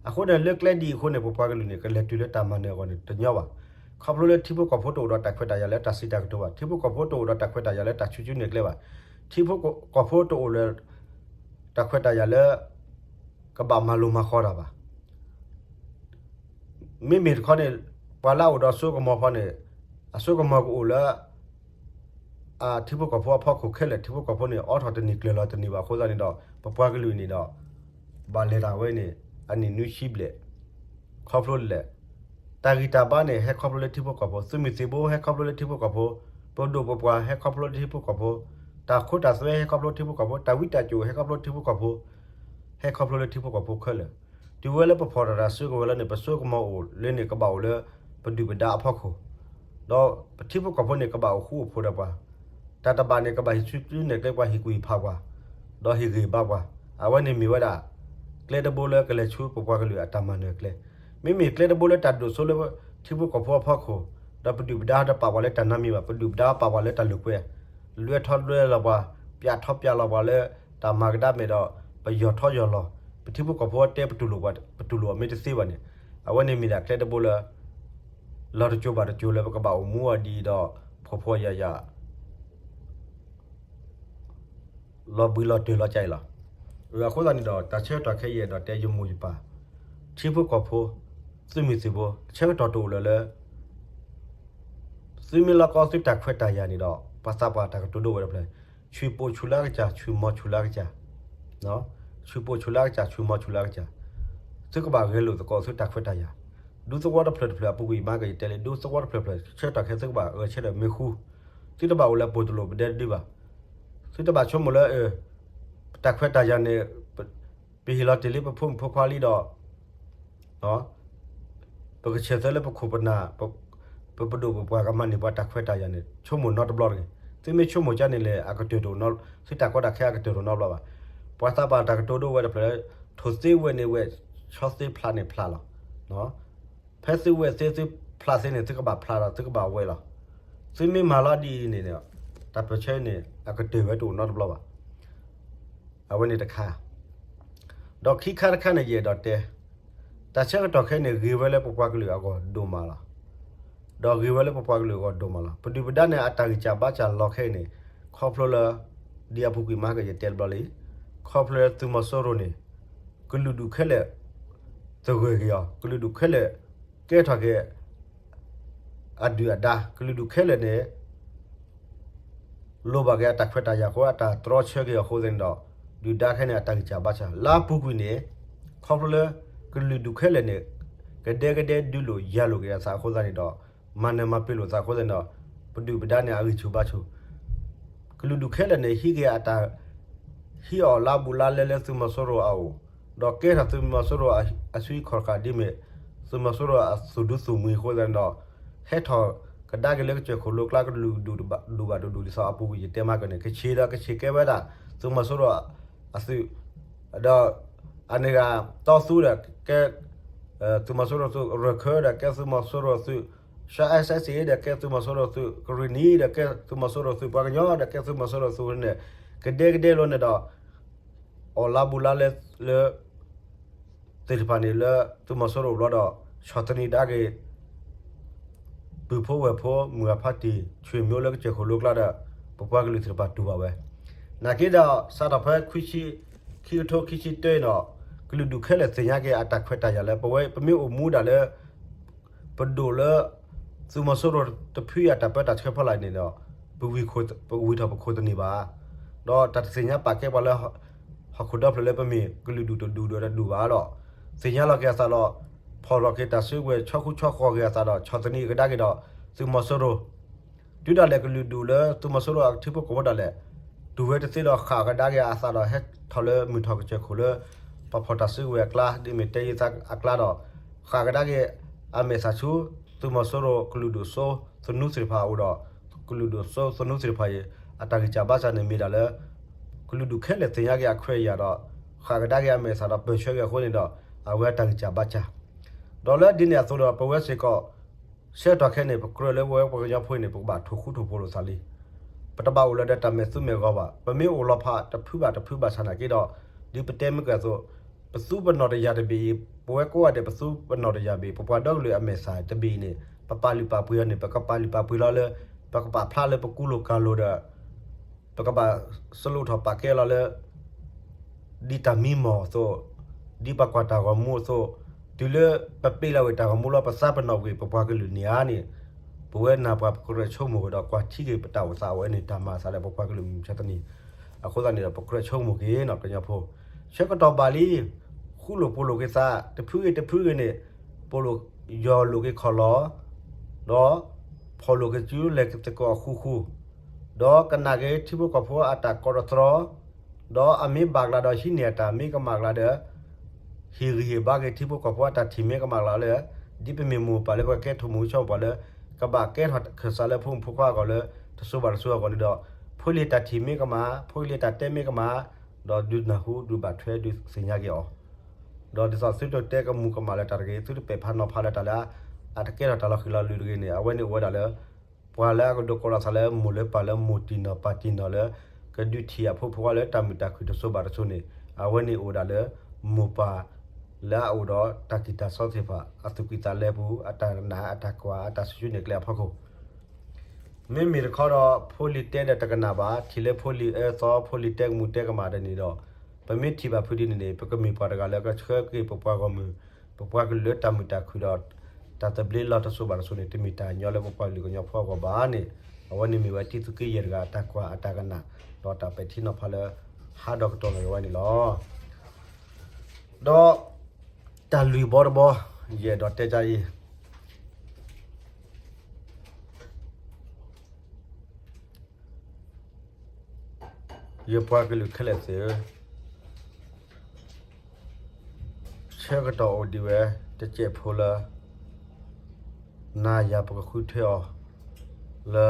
အဃိန့ၣ် လၢကျဲဒ်အံၤအဃိန့ၣ် ပပှၤကလုာ်န့ၣ် ကလဲၤတုၤလၢတၢ်မၤနၢၤအဂီၢ်န့ၣ် တညီဘၣ်. ခီဖျိလၢထံဖိကီၢ်ဖိတအိၣ်ဒီးတၢ်ခွဲးတၢ်ယာ်လၢတၢ်စံးတၢ်ကတိၤဘၣ်, ထံဖိကီၢ်ဖိတအိၣ်ဒီးတၢ်ခွဲးတၢ်ယာ်လၢတၢ်ဆူၣ်ဆူၣ်န့ၢ်ကျဲဘၣ်, ထံဖိကီၢ်ဖိတအိၣ်လၢ တၢ်ခွဲးတၢ်ယာ်လၢ ကဘၣ်မၤလိမၤဃီတၢ်ဘၣ်. မ့မ့ၢ်တခီန့ၣ် ပှၤလၢအအိၣ်ဒီးစိကမီၤဖီန့ၣ် အစိကမီၤကအိၣ်လၢ အထံဖိကီၢ်ဖိအဖီခိၣ်ခဲလၢာ်, ထံဖိကီၢ်ဖိန့ၣ် အိးထီၣ်တန့ၢ်ကျၢၤလီၤတန့ၢ်ဘၣ်အဃိသတးန့ၣ်ဒီး ပပှၤကလုာ်န့ၣ်ဒီး ဘၣ်လဲၤတၢ်ဝဲန့ၣ် အနံၣ်နွံဆံဘျဲၣ်, ခီဖျိလဲၣ် တၢ်ဂံၢ်တၢ်ဘါန့ၣ် ဟဲခီဖျိလၢထံဖိကီၢ်ဖိ, သုးမုၢ်သံၣ်ဘိဟဲခီဖျိလၢထံဖိကီၢ်ဖိ, ပဒိၣ်ပပှၢ်ဟဲခီဖျိလၢထံဖိကီၢ်ဖိ, တၢ်ခိတၢ်သွဲဟဲခီဖျိထံဖိကီၢ်ဖိ, တၢ်ဝံတၢ်ကၠိၣ်ဟဲခီဖျိထံဖိကီၢ်ဖိ, ဟဲခီဖျိလၢထံဖိကီၢ်ဖိခဲလၢာ်. တုၤဝဲလၢပဖီၣ်တၢ်တၢ်စုကဝဲၤလၢန့ၣ် ပစိကမီၤအိၣ်လၢန့ၣ် ကဘၣ်အိၣ်လၢ ပဒုၣ်ပဒါအဖီခိၣ်, ဒီးပထံဖိကီၢ်ဖိန့ၣ် ကဘၣ်အိၣ်ဃူအိၣ်ဖိးဒီးပှၤ, တၢ်တဘၣ်န့ၣ် ကဘၣ်ဟ့ၣ်ဆူၣ်ဆူၣ်န့ၢ်ကျဲပှၤ, ဟ့ၣ်ကူၣ်ဟ့ၣ်ဖးပှၤ, ဒီးဟ့ၣ်ဂံၢ်ဘါပှၤ, အဝဲန့ၣ်မ့ၢ်ဝဲဒၣ် ကျဲတဘိလၢကလဲၤဆူပပှၤကလုာ်အတၢ်မၤနၢၤကျဲ, မ့မ့ၢ်ကျဲတဘိလၢတၢ်ဒိၣ်စိလၢ ထံဖိကီၢ်ဖိအဖီခိၣ်, ဒီးပဒုၣ်ပဒါတပာ်ပှၤလၢတၢ်နီတမံၤဘၣ်, ပဒုၣ်ပဒါပာ်ပှၤလၢတၢ်လိာ်ကွဲ, လွဲထီၣ်လွဲလီၤပှၤ, ပျးထီၣ်ပျးလီၤပှၤလၢ တၢ်မၤကဒါမဲာ်ဒီး ပယီၤထီၣ်ယီၤလီၤ, ပထံဖိကီၢ်ဖိတဲပတူၢ်လိာ်ပှၤ, ပတူၢ်လိာ်အီၤမ့ၢ်တသ့ဘၣ်န့ၣ်, အဝဲန့ၣ်မ့ၢ်ဒၣ်ကျဲတဘိလၢ လီၤတစိၤဘၣ်တစိၤလၢပကဘၣ်အိၣ်မူအီၤဒ်အံၤဒီး ဖှီၣ်ဖှီၣ်ယာ်ယာ် လီၤဘှံးလီၤတၢၢ်လီၤကၠဲအံၤလီၤ. အဃိသတးန့ၣ်ဒီး တၢ်ဆၢကတီၢ်ခဲအံၤအဲၣ်ဒိးတဲယမိၢ်ယပၢ်, ထံဖိကီၢ်ဖိ, သုးမုၢ်သံၣ်ဘိ ဆၢကတီၢ်တအိၣ်လၢၤလၢ သုမ့ၢ်လီၤကီသုတၢ်ခွဲးတၢ်ယာ်န့ၣ်ဒီး ပှၤသးပှၢ်တၢ်ကတိၤဒိဝဲတဖျၢၣ်, ဆူၣ်ပိာ်ဆူၣ်လၢအကစၢ် ဆူၣ်မီၤဆူၣ်လၢအကစၢ်, ဆူၣ်ပိာ်ဆူၣ်လၢအကစၢ် ဆူၣ်မီၤဆူၣ်လၢအကစၢ်, သုကဘၣ်ဂဲၤလိာ်သကိးသုတၢ်ခွဲးတၢ်ယာ်, ဒူသဝီတဖျၢၣ်တဖျၢၣ်အပူၤကွံာ်မးကယတဲလံ, ဒူသဝီတဖျၢၣ်တဖျၢၣ် ဆၢကတီၢ်ခဲသုကဘၣ်ဂဲၤဆၢထၢၣ်မ့ၢ်ဃူ, သုတဘၣ်အိၣ်လၢပိာ်တလိာ်ပဒဲတဒုဘၣ်. သုတဘၣ်ဆိကမိၣ်လၢ တၢ်ခွဲးတၢ်ယာ်န့ၣ် ပဟ့ၣ်လီၤတ့ၢ်လံပဖိမုၣ်ဖိခွါလံဒီး ပကဆဲးသၢလၢပခိၣ်ပနၢ်, ပပဒိၣ်ပပှၢ်ကမၤန့ၢ်ပှၤတၢ်ခွဲးတၢ်ယာ်န့ၣ် ဆိကမိၣ်နီတဘျီတဂ့ၤ. သုမ့ၢ်ဆိကမိၣ်ကန့ၣ်လဲၣ် အကတၢၢ်တအိၣ်နီ, သုတၢ်ကီတၢ်ခဲအကတၢၢ်တအိၣ်နီတဘျီဘၣ်. ပှၤသးပှၢ်တၢ်ကတိၤဒိဝဲတဖျၢၣ်, ထိၣ်သ့ဝဲၢ်န့ၣ်ဝဲၢ်, ဆီသ့ဖျးန့ၣ်ဖျးလီၤ. ဖဲသုဝဲၢ်သ့သုဖျးသ့န့ၣ် သုကဘၣ်ဖျးဒီးသုကဘၣ်ဝဲၢ်လီၤ. သုမ့ၢ်မၤလီၤဒ်အံၤန့ၣ် တၢ်ပၢၢ်ဆၢန့ၣ် အကတၢၢ်ဝဲတအိၣ်နီတဘျီဘၣ်. အဝဲန့ၣ်တခါ, ဒီးခံခါတခါန့ၣ် ယအဲၣ်ဒိးတဲ, တၢ်ဆၢကတီၢ်ခဲအံၤန့ၣ် ဂ့ၤဝဲလၢပပှၤကလုာ်အဂီၢ်ဒိၣ်မးလီၤ. ဒီးဂ့ၤဝဲလၢပပှၤကလုာ်အဂီၢ်ဒိၣ်မးလီၤ. ပဒုၣ်ပဒါန့ၣ် အတၢ်ဂံၢ်စၢ်ဘါစၢ်လီၤခဲအံၤန့ၣ် ခီဖျိလၢ ဒ်အပူၤကွံာ်မးကယတဲတဘျီလံ, ခီဖျိလၢသုးမီၤစိရိၤန့ၣ် ကလုာ်ဒူၣ်ခဲလၢာ် သဂၢၢ်က့ၤအီၤ, ကလုာ်ဒူၣ်ခဲလၢာ် ကဲထီၣ်က့ၤ အဒုၣ်အဒါ, ကလုာ်ဒူၣ်ခဲလၢာ်န့ၣ် လိၣ်ဘၣ်က့ၤအတၢ်ခွဲးတၢ်ယာ်အဃိ အတၢ်တြီဆၢက့ၤအီၤအဃိသတးန့ၣ်ဒီး ဒုၣ်ဒါခဲန့ၣ် အတၢ်ဂံၢ်စၢ်ဘါစၢ် လၢအပူၤကွံာ်န့ၣ် ခီဖျိလၢ ကလုာ်ဒူၣ်ခဲလၢာ်န့ၣ် ကဒဲကဒဲဒုးလိာ်ယၤလိာ်က့ၤအသးအဃိသတးန့ၣ်ဒီး မၤနၢၤမၤပ့ၤလိာ်သးအဃိသတးန့ၣ်ဒီး ပဒုၣ်ပဒါန့ၣ် အဂံၢ်ဆူၣ်ဘါဆူၣ် ကလုာ်ဒူၣ်ခဲလၢာ်န့ၣ် ဟံးက့ၤအတၢ် ဟံးအီၣ်လါဘူးလါလဲလၢသုးမီၤစိရိၤအအိၣ်, ဒီးကဲထီၣ်သုးမီၤစိရိၤအသွံၣ်ခီၣ်ဃာ်ဒ်မ့ၢ် သုးမီၤစိရိၤအသူၣ်ဒူသးမုာ်အဃိသတးန့ၣ်ဒီး ဟဲထီၣ်ကဒါက့ၤလၢကစၢၢ်ခိၣ်လိၤကျါ ကလုာ်ဒူၣ်ဒိၣ်ဘၣ်ဒိၣ်ဒိၣ်ဒိၣ်ဒိၣ်ဒ်သိးအပူၤကွံာ် ယတဲမးကန့ၣ် ကဆံးဒီးကဆံးကဲဝဲဒၣ် သုးမီၤစိရိၤအသုး ဒီး အန့ၣ်ဂ့ၤ တီသူဒီးကဲ သုးမီၤစိရိၤသုး ရခၢဒီးကဲသုးမီၤစိရိၤသုး ရှါ SSA ဒီးကဲသုးမီၤစိရိၤသုး ကရံၣ်နံၤဒီးကဲသုးမီၤစိရိၤသုး ပှၤကညီဒီးကဲသုးမီၤစိရိၤသုးန့ၣ် ကဒဲကဒဲလီၤန့ၣ်ဒီး အီၣ်လါဘူးလါလဲလၢ သ့ၣ်တဖၣ်န့ၣ်လၢသုးမီၤစိရိၤဘျီဒီး ဆီၣ်သနံးဒါက့ၤ ပုၢ်ဖိဝဲၢ်ဖိ မုၢ်ဂၤဖါတံၢ် ဆွေမျိုးလၢကစၢၢ်ခိၣ်လိၤကျါဒီး ပပှၤကလုာ်သ့ၣ်တဖၣ်တူၢ်ဘၣ်ဝဲ. နာ်က့ဒီး စးထီၣ်ဖဲ ခံကထိခံဆံတၢအံၤဒီး ကလုာ်ဒူၣ်ခဲလၢာ်သ့ၣ်ညါက့ၤအတၢ်ခွဲးတၢ်ယာ်လၢ ပဝဲပမ့ၢ်အိၣ်မူဒၣ်လၢ ပဒိၣ်လၢ ပ သုးမီၤစိရိၤတဖုအံၤအတၢ်ပၢတၢ်ဆှၢဖီလာ်န့ၣ်ဒီး ပဝံၤထီၣ်ပခိၣ်တန့ၢ်ဘၣ်. ဒီးတၢ်တသ့ၣ်ညါပာ်ကဲပှၤလၢ ဟီၣ်ခိၣ်ဒီဖျၢၣ်လၢပမ့ၢ်ကလုာ်ဒူၣ်တဒူၣ်ဒီးတဒူၣ်ဘၣ်ဒီး သ့ၣ်ညါလီၤက့ၤအသးဒီး ဖီၣ်လီၤက့ၤတၢ်စုကဝဲၤ ဆီဃူဆီဃီၤက့ၤအသးဒီး ဆီၣ်သနံးကဒါက့ၤဒီး သုးမီၤစိရိၤ တုၤဒၣ်လဲာ်ကလုာ်ဒူၣ်လၢသုးမီၤစိရိၤအထံဖိကီၢ်ဖိဒၣ်လဲာ် တုၤဝဲတသ့ဒီးဃၣ်ကဒါက့ၤအသးဒီး ဟဲထီၣ်လၢမုၢ်ထီၣ်ကစၢၢ်ခိၣ်လၢ ပှၤဖီၣ်တၢ်စုကဝဲၤအကျါ ဒ်မ့ၢ်တဲယသးအကျါဒီး ဃၣ်ကဒါက့ၤအမဲာ်သၣ်ဆူ သုးမီၤစိရိၤကလုာ်ဒူၣ်စိသနူသ့ၣ်တဖၣ်အအိၣ်ဒီး ကလုာ်ဒူၣ်စိသနူသ့ၣ်တဖၣ်အံၤ အတၢ်ဂံၢ်စၢ်ဘါစၢ်န့ၣ်မ့ၢ်ဒၣ်လၢ ကလုာ်ဒူၣ်ခဲလၢာ်သ့ၣ်ညါက့ၤအခွဲးအယာ်ဒီး ဃၣ်ကဒါက့ၤအမဲာ်သၣ်ဒီးပၢၢ်ဆၢက့ၤအဃိန့ၣ်ဒီး အဝဲအတၢ်ဂံၢ်စၢ်ဘါစၢ် ဒီးလၢဒ်န့ၣ်အသိးဒီး ပဝဲစ့ၢ်ကီး ဆၢကတီၢ်ခဲအံၤန့ၣ် ပကြၢးလၢပဝဲပှၤကညီဖိအံၤန့ၣ် ပကဘၣ်ထိၣ်ဃူထိၣ်ဖိးလိာ်သးလံ. ပတဘၣ်အိၣ်လၢဒီးတၢ်မဲာ်သူမဲာ်ဂီၤဘၣ်. ပမ့ၢ်အိၣ်လီၤဖးတဖုဘၣ်တဖုဘၣ်ဆၣ်နာ်က့ဒီး ဒ်ပတဲမ့ၢ်ကွၢ်အသိး ပသူပနီၣ်တယာ်တဘ့ၣ်အံၤ ပဝဲကိးဂၤဒဲးပသူပနီၣ်တယာ်ဘ့ၣ် ပပှၤဒီကလုာ်အမဲာ်သၣ်တဘ့ၣ်အံၤန့ၣ် ပပာ်လုၢ်ပာ်ပှ့ၤအီၤန့ၣ် ပကပာ်လုၢ်ပာ်ပှ့ၤလီၤလၢ ပကပာ်ဖျါလၢပကူလိာ်ကၤလိာ်ဒီး ပကဘၣ်စလိထီၣ်ပာ်ကဲလီၤလၢ ဒ်တၢ်မံမီၢ်အသိး, ဒ်ပှၤကွၢ်တၢ်ဂီၤမူအသိး, တုၤလၢပပ့လီၤဝဲတၢ်ဂီၤမူလီၤ ပသးပနီၣ်ကွံာ်ပပှၤကလုာ်န့ၣ်ဧါန့ၣ်, ပဝဲနၢ်ပှၤပကြၢးဆိကမိၣ်က့ၤဒီးကွၢ်ထံက့ၤပတၢ်အိၣ်သးအဝဲန့ၣ် တၢ်မၤအသးလၢပပှၤကလုာ်မုၢ်မဆါတနံၤ, အဃိသတးန့ၣ်ဒီး ပကြၢးဆိကမိၣ်က့ၤနီၢ်ကညီဖိ, ဆၢကတီၢ်ဘၣ်လံ, ဃူလိာ်ဖိးလိာ်က့ၤသး တဖုဂ့ၤတဖုဂ့ၤန့ၣ်, ပလိာ်ယီၢ်လိာ်က့ၤခီၣ်လီၤ ဒီးဖီၣ်လိာ်က့ၤစုလဲၤသကိးအဃူဃူ, ဒီးကနၣ်က့ၤထံဖိကီၢ်ဖိအတၢ်ကိးတတြီ, ဒီးအမ့ၢ်ဘၣ်ကျါဒီးဟံးန့ၢ်အတၢ်မ့ၢ်ကမၣ်ကျါဒီး, ဟ့ၣ်ဂံၢ်ဟ့ၣ်ဘါက့ၤထံဖိကီၢ်ဖိအတၢ်ထံၣ်မ့ၢ်ကမၣ်ကျါလၢ, ဒ်ပမ့ၢ်မိၢ်ပၢ်လၢပကကဲထီၣ်မူၤကဆှီပှၤလၢ, ကဘၣ်ကဲထီၣ်ခၢၣ်စးလၢဖိမုၣ်ဖိခွါအဂီၢ်လၢ, တစိၤဘၣ်တစိၤအဂီၢ်န့ၣ်ဒီး, ဖိလံၤတၢ်ထံၣ်မ့ၢ်ကမၣ်, ဖိလံၤတၢ်တဲမ့ၢ်ကမၣ်, ဒီးဒုးနၢ်ဟူဒုးဘၣ်ထွဲဒုးသ့ၣ်ညါက့ၤအီၤ ဒီးဒ်သိးသုတတဲကမူၤကမၣ်လၢတၢ်တဂ့ၤ, သုတပဲာ်ဖးနီၤဖးလၢတၢ်လၢ, အတကဲထီၣ်တၢ်လီၤဃံၤလီၤလၢၤတဂ့ၤန့ၣ်, အဝဲန့ၣ်အိၣ်ဝဲဒၣ်လၢ, ပှၤလၢအကဒိးကိးလီၤသးလၢမိၢ်လၢပၢ်လၢမိၢ်တံၢ်နီၢ်ပၢ်တံၢ်နီၢ်လၢ, ကဒုးထံၣ်အဖိဖိခွါလၢတၢ်မုာ်တၢ်ခုၣ်တစိၤဘၣ်တစိၤန့ၣ်, အဝဲန့ၣ်အိၣ်ဒၣ်လၢ, မိၢ်ပၢ်လၢအအိၣ်ဒီးတၢ်ကံၢ်တၢ်စီသ့ၣ်တဖၣ်, အသူၣ်ကံၢ်သးလဲပူၤ, အတၢ်နာ်အတၢ်ကွၢ်အတၢ်စုဆူန့ၣ်ကျဲအဖီခိၣ် မ့မ့ၢ်တခီဒီး ဖိလံၤတဲဒီးတကနၣ်ဘၣ်, ထံၣ်လၢဖိလံၤအၢသီ, ဖိလံၤတဲကမူၤတဲကမၣ်ဒ်န့ၣ်ဒီး, ပမ့ၢ်ထံၣ်ဘၣ်ဖုဒ်န့ၣ်န့ၣ် ပကမ့ၢ်ပှၤတဂၤလၢကဆှၢက့ၤပပှၤဂီၢ်မုၢ်, ပပှၤကလုာ်လၢတၢ်မုာ်တၢ်ခုၣ်ဒီး, တၢ်သဘျ့လီၤတစိၤဘၣ်တစိၤန့ၣ် တမ့ၢ်တၢ်ညီလၢပပှၤကလုာ်ကညီဖိအဂီၢ်ဘၣ်န့ၣ်, အဝဲန့ၣ်မ့ၢ်ဝဲတံၤသူက့ယဲၢ်တဂၤအတၢ်ကွၢ်အတၢ်ကနၣ်, ဒီးတၢ်ပဲာ်ထံနီၤဖးလၢ, ဟးဒီးကတီၢ်လီၤဝဲန့ၣ်လီၤ. ဒီး, တၢ်လုၢ်ဘီတဘီ, ယအဲၣ်ဒိးတဲဒ်အံၤ, ယပှၤကလုာ်ခဲလၢာ်သ့ၣ်ဧၢ, ဆၢကတီၢ်အိၣ်ဒံးဝဲ, တစဲးဖိလၢ, နၤယၤပကဃုထၢအီၤ, လၢ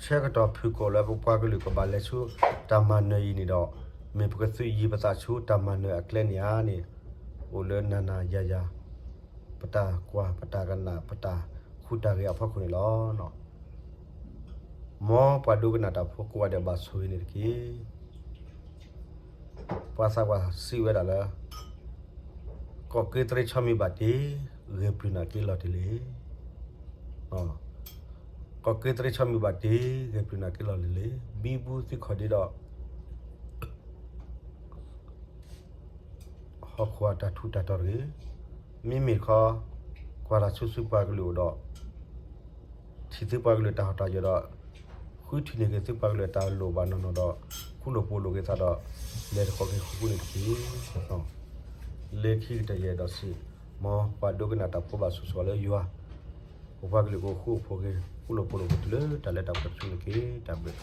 ဆၢကတီၢ်ဖုၣ်ကိာ်လၢပပှၤကလုာ်ကဘၣ်လဲၤဆူတၢ်မၤနၢၤအံၤန့ၣ်ဒီး, မ့ၢ်ပကသုးယံၤပသးဆူတၢ်မၤနၢၤအကျဲန့ၣ်ဧါန့ၣ်, အိၣ်လၢနၤနၤယၤယၤ, ပတၢ်ကွၢ်ပတၢ်ကနၣ်ပတၢ်ဃူတၢ်ဂဲၤအဖီခိၣ်န့ၣ်လီၤ. မ်ပှၤဒိကနၣ်တၢ်ဖိကိးဂၤဒဲးဘၣ်ဆိၣ်ဂ့ၤန့ၣ်တက့ၢ်. ပှၤသးပှၢ်စံးဝဲဒၣ်လၢ ကီၢ်က့တရံးဆီမံၤဘၣ်တ့ၢ်, ဂဲၤပျုၤနၤက့လီၤတ့ၢ်လံ. ကီၢ်က့တရံးဆီမံၤဘၣ်တ့ၢ်, ဂဲၤပျုၤနၤက့လီၤတ့ၢ်လံ. ဘံဘူသုးခီၣ်ဒ့ဒီး ဟီၣ်ခိၣ်အတၢ်ထူးတၢ်တီၤတဂ့ၤ. မ့မ့ၢ်တခီ, ကွၢ်တၢ်ဆူသုပှၤကလုာ်အိၣ်ဒီး ထံၣ်သုပှၤကလုာ်တၢ်ဟီၣ်တၢ်ယၢၤဒီး, ဃုထံၣ်န့ၢ်က့ၤသုပှၤကလုာ်တၢ်လိၣ်ဘၣ်နီၢ်နီၢ်ဒီး, ဃူလိာ်ဖိးလိာ်က့ၤသးဒီး, လဲၤတခီက့ၤဃူဃူန့ၣ်တက့ၢ်. လၢခံကတၢၢ်ယအဲၣ်ဒိးစံး, မ်ပှၤဒိကနၣ်တၢ်ဖိဘၣ်ဆိၣ်ဂ့ၤလၢယွၤ, ပပှၤကလုာ်ကအိၣ်ဃူအိၣ်ဖိးက့ၤ, ဃူလိာ်ဖိးလိာ်က့ၤတုၤလၢတၢ်လၢတၢ်ပှဲၤတဖုန့ၣ်တက့ၢ်. တၢ်ဘျုး